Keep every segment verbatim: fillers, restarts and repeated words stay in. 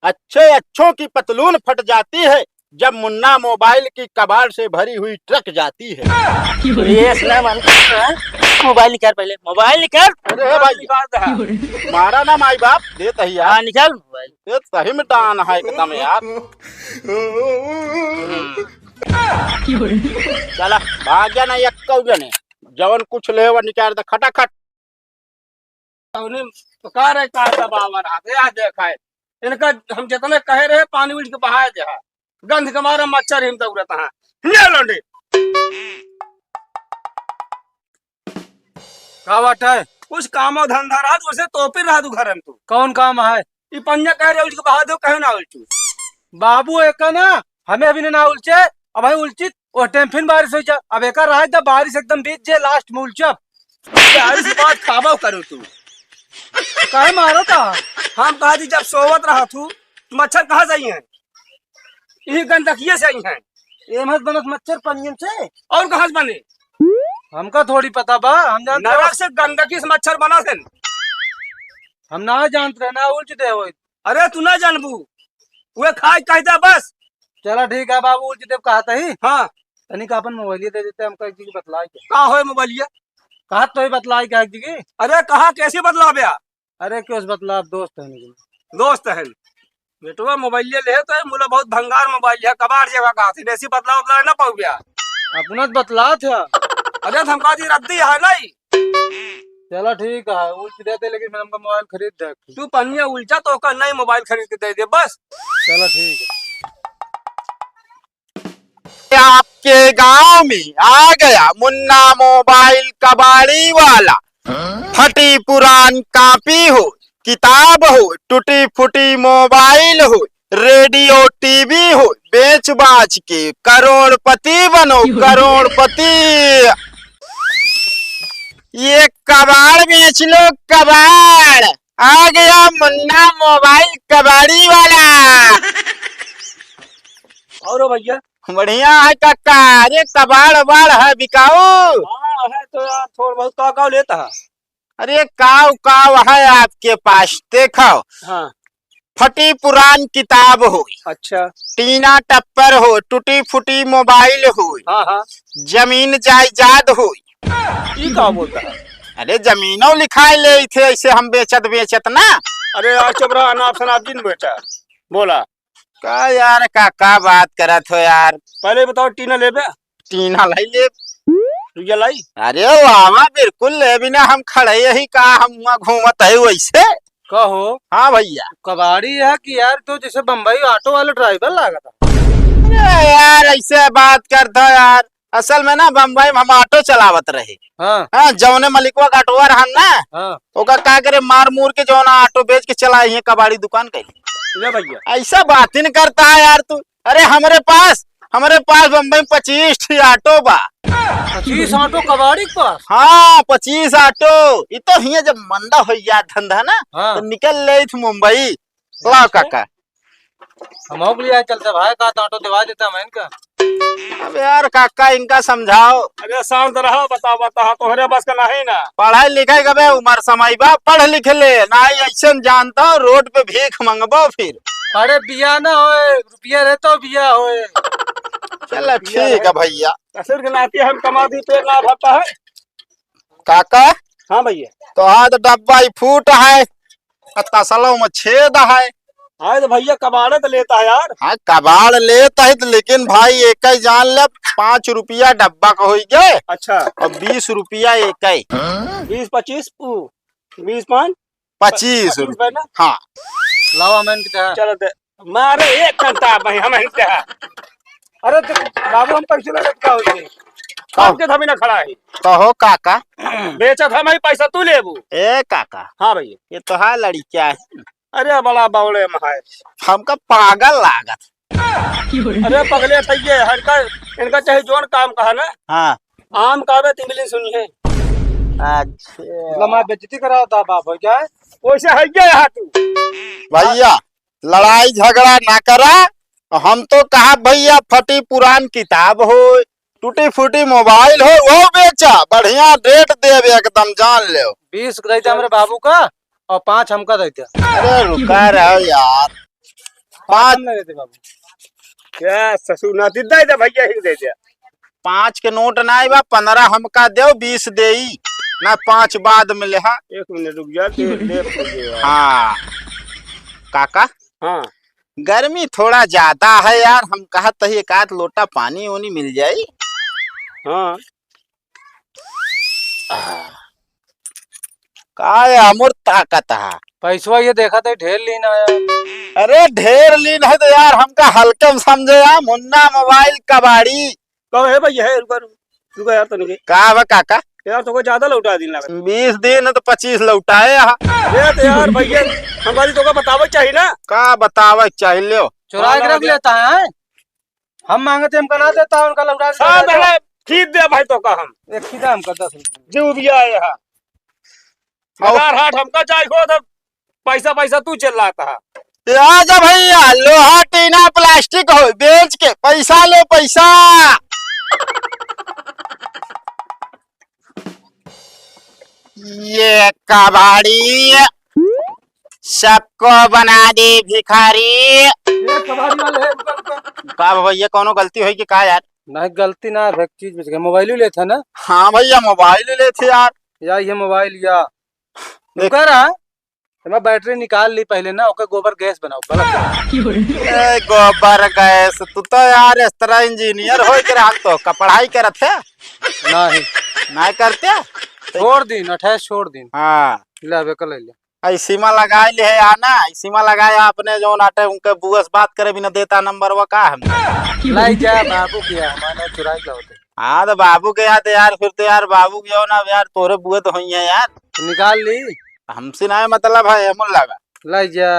अच्छे अच्छों की पतलून फट जाती है, जब मुन्ना मोबाइल की कबाड़ से भरी हुई ट्रक जाती है। ये सुना, मान, मोबाइल निकाल पहले, मोबाइल निकाल। अरे भाई, निकाल दे। मारा ना माई बाप, देत ही यार। हाँ, निकाल मोबाइल। ये सही में डान है एकदम यार। चला, भाग जा ना, एक कौ जने, जवन कुछ ले वो निकाल दे खटाखट। उन्हें तो कह रहे, कहा दबावर हाथ, या देखा है। इनका हम जितने कहे रहे, पानी उठ के बहाए दे हा। गंध के मारे मच्छर हिम दौड़त हा। ले लौंडे। का बात है? कुछ कामो धंधा रहा, तो उसे तोपे रहा तू घर में तू। कौन काम है? ई पंजा कह रहे उठ के बहा दो, कहे ना उल्टू। बाबू, एक ना, हमें अभी ना उलचे, अब है उलचित, ओ टाइम फिर बारिश हो जा। अब एका रहा जब बारिश एकदम बीत जे, लास्ट में उलचब। बारिश के बाद खाबो करो तू। काहे मारो था? हम कहा जी, जब सोवत रहा तू, मच्छर कहाँ से आई हैं? यही गंदगिये से आई हैं। एमहस बनत मच्छर पनियन से। और कहाँ से बने? हमका थोड़ी पता बा, हम जानते नरक से गंदगी से मच्छर बना थे। हम ना जानत रहे, ना उलच दे होई। अरे तू ना जानबू, वे खाए कह दे बस। चला ठीक है बाबू, उलच देव कहत ही। हाँ। तनिक अपन मोबाइलिया दे देते, हमका एक जगह बतलाई के। का होए मोबाइलिया? कहा तो ही बतलाई के एक जगह। अरे कहा कैसे बतलावे? अरे क्यों से बतलाव, दोस्त है नहीं। दोस्त है। बेटवा मोबाइलिया ले तो है, मुला बहुत भंगार मोबाइल है, कबाड़ जगह का थी, ऐसी बतलाव बतलावे ना पाऊ गया। अपना तो बतलात है। अरे तो हमका दी रद्दी है नहीं। चला ठीक है, उलच देते, लेकिन मैं हमका मोबाइल खरीद दे। तू पनिया उलचा तो ओका नई मोबाइल खरीद के दे दे बस। चला ठीक है। आपके गांव में आ गया मुन्ना मोबाइल कबाड़ी वाला। फटी पुरान कापी हो, किताब हो, टूटी फूटी मोबाइल हो, रेडियो टीवी हो, बेच बाच के करोड़पति बनो, करोड़पति। ये कबाड़ बेच लो, कबाड़। आ गया मुन्ना मोबाइल कबाड़ी वाला। और भैया? बढ़िया है काका। अरे कबाड़ वबाड़ है बिकाऊ? हाँ, है तो यार, थोड़ा बहुत का का लेता है। अरे काव काव है आपके पास, देखो। हाँ। फटी पुरान किताब होई। अच्छा। टीना टप्पर हो, टूटी फूटी मोबाइल होई। हाँ, हाँ। जमीन जायदाद होई। ई का बोलता है? अरे जमीनों लिखाए ले थे ऐसे हम बेचत बेचत ना। अरे यार चुप रहा, अनाप शनाप जिन बेचा। बोला। का यार काका बात करत हो यार? पहले बताओ टीना लेबे? टीना लाई ले। रुइया लाई? अरे वाह वाह, बिल्कुल ले बिना हम खड़े यही का हम वहाँ घूमत है वैसे। कहो। हाँ भैया। कबाड़ी है कि यार तो जैसे बम्बई ऑटो वाला ड्राइवर लागत है। अरे यार ऐसे बात करता यार, असल में ना बम्बई में हम ऑटो चलावत रहे। हाँ। हाँ, जौने मलिकवा का ऑटो रहन ना, हाँ। ओका का करे, मार मूर के जौन ऑटो बेच के चला ही कबाड़ी दुकान कइले। ले भैया। ऐसा बात ही नहीं करता है यार तू। अरे हमरे पास, हमरे पास बम्बई में पच्चीस ठी ऑटो बा। पच्चीस ऑटो कबाड़ी के पास? हाँ, पच्चीस ऑटो। ये तो हियाँ जब मंदा हो गया धंधा ना, हाँ। तो निकल ले थे मुंबई। लाओ काका। हम के लिए चलते भाई, का तो ऑटो दिवा देता मैं इनका। अब यार काका इनका समझाओ। अरे शांत रहो, बताओ, बताओ, तोहरे बस का नहीं ना। पढ़ाई लिखाई कबे उम्र समय बा, पढ़ लिख ले, ना ही ऐसे जानता हूँ, रोड पे भीख मंगबो फिर। अरे बिया ना होए, रुपया रहे तो बिया होए। चल ठीक है भैया। ससुर के नाती हम कमा दी, पेट ना भरता है। काका। हाँ भैया। तो आज डब्बा ही फूट है, आ तसलो में छेद है। हाँ तो भैया कबाड़े तो लेता है यार। हाँ कबाड़ लेता है तो, लेकिन भाई एक ही जान ले, पाँच रुपया डब्बा का होई गए। अच्छा। और बीस रुपया एक ही। बीस पच्चीस, ऊ, बीस पाँच? पच्चीस रुपया। हाँ। लावा मैं इनके चाहे। चलो दे, मारे एक घंटा भाई हम इनके। अरे तो बाबू हम पैसे लेके का होई? कब के धमी ना खड़ा है। कहो काका। बेचत हम ही पैसा तू लेबू। ए काका। हाँ भैया। ये तो है लड़किया है। अरे बड़ा बावड़े में है। हमका पागल लागत। अरे पगले ठइये, इनका, इनका चाहे जोन काम कहा ना। हाँ। आम कहबे तिमली सुनिए। अच्छा। मतलब मैं बेइज्जती करावत है बाप, हो क्या है? वैसे है क्या यहाँ तू? भैया, लड़ाई झगड़ा ना करा। हम तो कहा भैया फटी पुरान किताब हो, टूटी फूटी मोबाइल हो, वो बेचा, बढ़िया रेट देब एकदम, जान लेव। बीस दे दे हमरे बाबू का और पाँच हमका दे दे। अरे रुका रहो यार। पाँच। हम ना देते बाबू। क्या ससुर नाती, दे दे भैया, ही दे दे। पाँच के नोट नाई बा, पन्द्रह हमका देउ, बीस देई ना, पाँच बाद में लेहा। एक मिनट रुक जा, दे, दे, दे यार। हाँ काका। हाँ। गर्मी थोड़ा ज्यादा है यार, हम कहत ही एक आध लोटा पानी ओनी मिल जाई। हाँ। का है अमूर ताकत है? पैसवा ये देखत है ढेर लीन आया। अरे ढेर लीन है तो यार हमका हल्के में समझे यार, मुन्ना मोबाइल कबाड़ी। कहो है भैया, है, रुका, रुका, रुका यार तनिक। का बा काका? यार तोको ज्यादा लौटा दिन लागत। बीस दिन है तो पच्चीस लौटाए यहाँ। ये तो यार भैया, हमारी तोका बतावे चाहिए ना। का बतावे चाहिए, लो। चुरा के रख लेता है। हम मांगते, हमका ना देता, उनका लौटा देता सब है। पहले खींच दे भाई, तो का हम एक खींचा हमका दस रुपये। जो भी आए हैं। और बाजार हाट हमका जाए हो, तब पैसा, पैसा तू चिल्लाता है। ए, आजा भैया, लोहा, टीना, प्लास्टिक हो, बेच के पैसा लो, पैसा। ये कबाड़ी सबको बना दे भिखारी। ये कबाड़ी वाले हैं, रुको, रुको। का भैया, कौनो गलती होई कि का यार? नहीं, गलती ना है, एक चीज बच गई, मोबाइल ही लेते हैं ना। हाँ भैया, मोबाइल ही लेते यार। या ये मोबाइल या देख। रुका रहा, एमा बैटरी निकाल ली पहले ना, ओके गोबर गैस बनाओ, बल्ब जलाओ। ए, गोबर गैस, तू तो यार इस तरह इंजीनियर होई के रहन तो का पढ़ाई करत है? नहीं। नहीं करते? छोड़ दिन, अट्ठाईस छोड़ दिन। हाँ। ले, अब एक ले ले। ऐसी में लगाए ले है या ना, ऐसी में लगाए अपने जो नाटे उनके बुआ से बात करे भी ना देता नंबर, वो का हम? लाई जा बाबू किया, हमारे चुराई का होते। हाँ, तो बाबू के याद है यार, फिर तो यार बाबू के हो ना यार, तोरे बुआ तो होई है यार। निकाल ली। हमसे ना मतलब है, एमन लगा। लाई जा।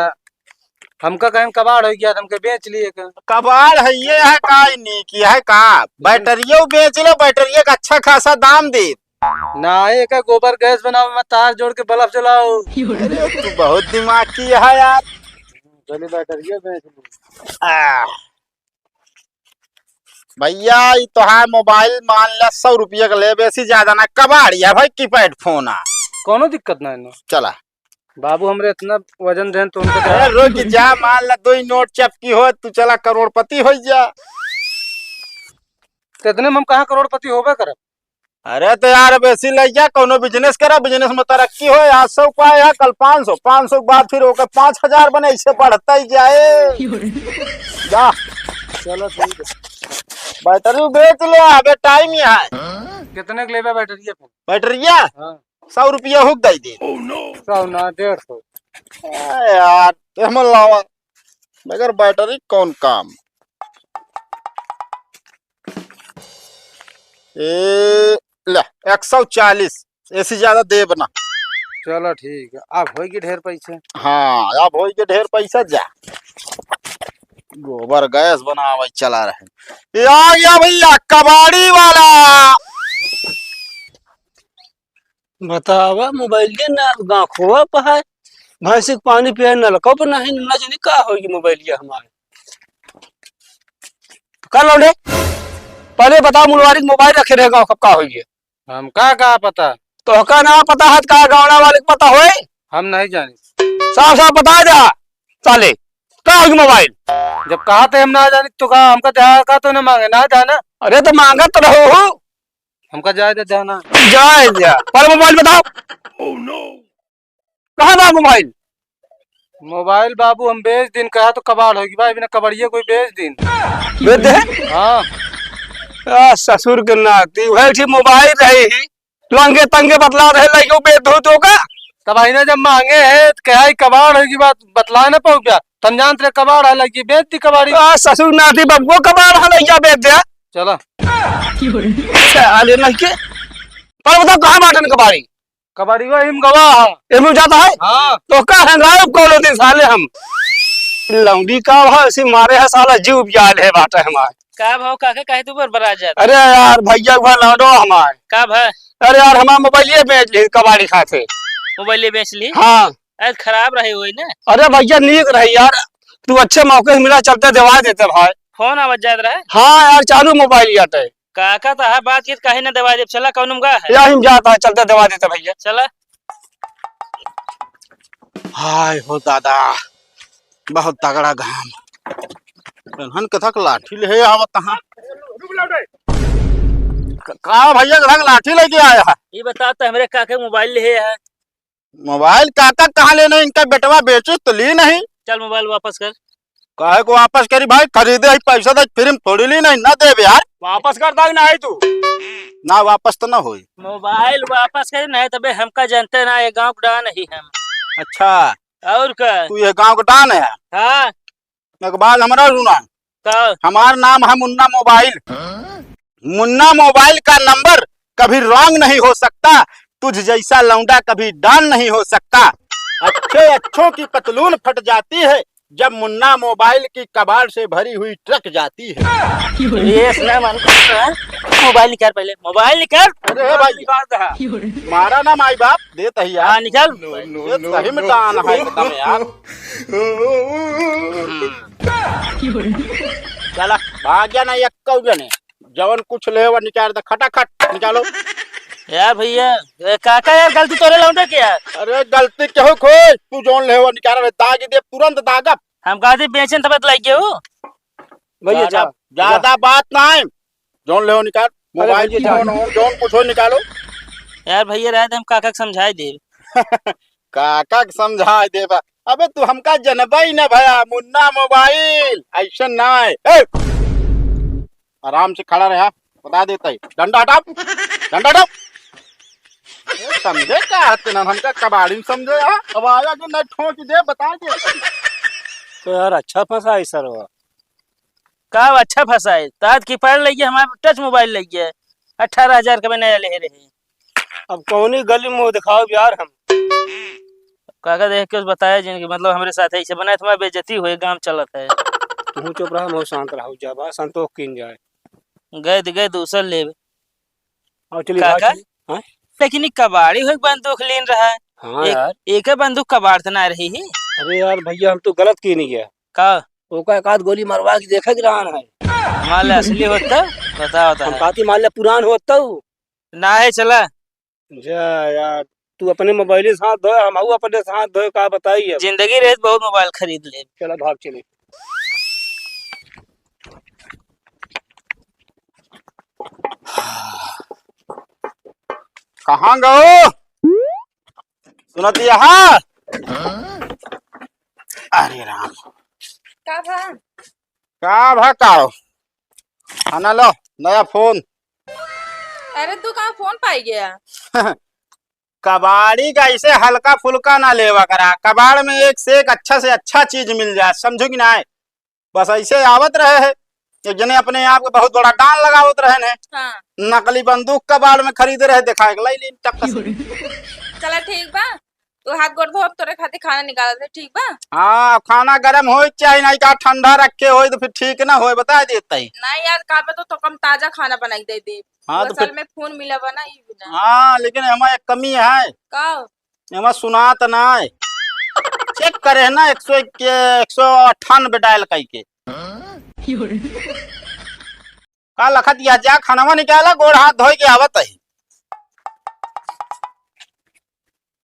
हमका कहें कबाड़ हो गया, हमके बेच लिए का। कबाड़ है ये है का, नहीं की है का? बैटरियो बेच लो, बैटरिया का अच्छा खासा दाम दे। ना, एक गोबर गैस बनावे में तार जोड़ के बल्ब जलाओ। अरे, तू बहुत दिमाग की है यार। चलिए, बैटरिया बेच लो। आ। भैया, ई तोहार मोबाइल मान ला सौ रुपया का लेबे, ऐसी ज्यादा ना, कबाड़िया भाई, कीपैड फोन आ। कौनो दिक्कत ना है ना। चला। बाबू, हमरे इतना वजन देन तो उनके अरे, रुक जा, मान ला दो ही नोट चपकी हो, तू चला करोड़पति हो जा। तो इतने में हम कहाँ करोड़पति होबे करब? अरे तो यार, अब ऐसी लइ जा, कौनो बिजनेस करा, बिजनेस में तरक्की हो। आज सौ पाए है, कल पाँच सौ, पाँच सौ के बाद फिर ओकर पाँच हजार बने, ऐसे बढ़ता ही जाए। जा। चलो ठीक है। बैटरी बेच ले, अबे टाइम ही है। कितने के लेबे बैटरिया पे? बैटरिया? हाँ। सौ रुपया हुक दे दे। सौ ना, डेढ़ सौ। ए यार, एमन लावा। मगर बैटरी कौन काम? ए, ले, एक सौ चालीस, ऐसी ज्यादा देब ना। चलो ठीक है, अब होई के ढेर पैसे। हाँ, अब होई के ढेर पैसा जा। गोबर गैस बनावे चला रहे। ये आ गया भैया कबाड़ी वाला। बतावा, मोबाइल के ना गाँव खोवा पर है, भैंसी के पानी पिए नलको पर नहीं, ना जानी का होई मोबाइलिया हमारे। का लौंडे, पहले बताओ, मुलवारी के मोबाइल रखे रहे गाँव, कब का होई? हमका का पता? तोहका ना पता है, का गाँवना वाले के पता होई? हम नहीं जानी। साफ साफ बता जा, साले, का होई मोबाइल? जब कहा थे हम ना जानी, तो कहा हमका देहा का तो ना मांगे, ना जाना। अरे तो मांगत रहो हो। हमका जाए दे देना। जाए दे। पर मोबाइल बताओ। कहाँ बा मोबाइल? मोबाइल बाबू हम बेच दिन, कहा तो कबाड़ होगी भाई, बिना कबाड़िए कोई बेच दिन। बेच दे? हाँ। आ, ससुर के नाती, वही ठीक मोबाइल रही ही। लंगे तंगे बतला रहे, लइके बेच दो तो का? तब आईने जब मांगे है, तो कहा ही कबाड़ होगी बात, बतला ना पाऊ क्या? तम जानत रहे कबाड़ है, लइके बेच दी कबाड़ी। आ, ससुर नाती बबुओ कबाड़ है, लइके बेच दे। चला। साले नहीं के। पर बताओ, कहाँ बाटन कबाड़ी? कबाड़िया हिम गवा है। एमे जाता है? हाँ। तो का है, गायब कौनो दिन साले हम। लौंडी का भाव से मारे है साला, जीव बियाल है बाटे हमार। का भाव काका, काहे तू बरबरा जात? अरे यार, भैया हुआ लौंडो हमार। का भाई? अरे यार, हमार मोबाइलिए बेच ले कबाड़ी खाते। मोबाइलिए बेच ली? हाँ। आज खराब रही हुई ना? अरे भैया, नीक रही यार, तू अच्छे मौके से मिला, चलते देवा देते भाई। फोन आवत जात रहे? हाँ यार, चालू मोबाइल याटे। काका तो है बातचीत, काहे ना देवा देब? चला, कौन मुंगा है? या हम जाता है, चलते देवा देते भैया। चला। हाय हो दादा, बहुत तगड़ा घाम। इन्हन कथक लाठी ले आवत हाँ। रुक लौटे। क-, का भैया कथक लाठी लेके आया है? ये बता तो हमरे काके मोबाइल ले है। मोबाइल काका कहाँ लेने, इनका बेटवा बेचिस तो ली नहीं। चल मोबाइल वापस कर। काहे को वापस करी भाई, खरीदे ही पैसा दे, फिर हम थोड़ी ली नहीं, ना देबे यार। वापस कर दो, नहीं तू। ना वापस तो ना होई। मोबाइल वापस कर, नहीं तबे हमका जानते ना, ये गाँव का डॉन ही हम। अच्छा। और का? तू ये गाँव का डॉन है? हाँ। एक बात हमरा सुना। का? हमार नाम है मुन्ना मोबाइल। मुन्ना मोबाइल का नंबर कभी रॉन्ग नहीं हो सकता, तुझ जैसा लौंडा कभी डॉन नहीं हो सकता। अच्छे अच्छों की पतलून फट जाती है जब मुन्ना मोबाइल की कबाड़ से भरी हुई ट्रक जाती है। ये सुना मन को, मोबाइल निकाल पहले, मोबाइल निकाल। अरे भाई, निकाल दे। मारा ना माई बाप, देत ही यार। हाँ, निकाल। ये सही में डॉन है एकदम यार। चला, भाग गया ना एक कौ जने। जवन कुछ ले वो निकाल दे, खटाखट निकालो। यार भैया, ए, काका यार, गलती तोरे लौंडे के यार। अरे गलती केहू खोज, तू जौन ले वो निकाल रे, दागी दे, तुरंत दागब। हम कहा थी बेचन तब तो लग गए हो। भैया, ज्यादा, जा, ज्यादा जा। बात ना है, जौन ले वो निकाल, अरे मोबाइल भैया, जा। फोन हो, जौन कुछ हो निकालो। यार भैया, रहे दे, हम काका के समझाए दे। काका के समझाए देबा? अबे तू हमका जनबा ही ना भया, मुन्ना मोबाइल, ऐसे ना है। ए! आराम से खड़ा रहा, बता देता है। डंडा हटाओ, डंडा हटाओ। ए, समझे का हते ना, हमका कबाड़ी में समझे हा? अब आया जो न ठोक दे, बता दे। तो यार अच्छा फंसा है सर वो। का अच्छा फंसा है? तात की पैर लग गया, हमारे टच मोबाइल लग गया है, अठारह हजार का मैं नया ले रहे। अब कौनी गली मुंह दिखाओ यार हम। काका देख के उस बताया जिनकी, मतलब, हमरे साथ ऐसे बना है, तुम्हारी बेइज्जती हुई, गांव चलत है। तू चुप रहा, हम शांत रहो, जा बा, संतोष कीन जाए। गए द-, गए दूसर लेब। और चलिए, काका? बात चलिए। हाँ? लेकिन ई कबाड़ी हुई बंदूक लीन रहा है। हाँ एक, यार। एक बंदूक कबाड़ त ना रही ही। अरे यार भैया, हम तो गलत कीन गया। का? ओका एक आध गोली मरवा के देखे के रहन है। मान ले असली होत तो बताओ तो हम है। कहती मान ले पुरान होत तो। ना है, चला। जा यार, तू अपने मोबाइल से हाथ धोए, हम आऊ अपने से हाथ धोए, का बताई अब? जिंदगी रहे तो बहुत मोबाइल खरीद ले। चला भाग चले। कहाँ गो? सुनत यहाँ? अरे राम। का भा? का भा का हो? खाना लो, नया फोन। अरे तू कहाँ फोन पाई गया? कबाड़ी का ऐसे हल्का फुल्का ना लेवा करा, कबाड़ में एक से एक अच्छा से अच्छा चीज मिल जाए, समझो कि ना? बस ऐसे आवत रहे है, एक जने अपने आप को बहुत बड़ा डॉन लगावत रहे ने, हाँ। नकली बंदूक कबाड़ में खरीदे रहे, देखा एक लाई लीन टक्कर से। चला ठीक बा, तू हाथ गोड़ धो, तोरे खातिर खाना निकालत है, ठीक बा? हाँ, खाना गरम होए के चाही, नहीं का ठंडा रखे होए तो फिर ठीक ना होए, बता देते हैं। नहीं यार, का पे तो, तो कम ताजा खाना बनाई दे दे। हाँ, वो तो असल फिर में फोन मिला बा ना, ई बिना। हाँ, लेकिन हमारे एक कमी है। का? एमा सुनात नाय। चेक करे है ना, एक सौ एक के, एक सौ अट्ठानबे डायल कई के। का लखत यह जा, खानवा निकाला, गोड़ हाथ धोए के आवत है।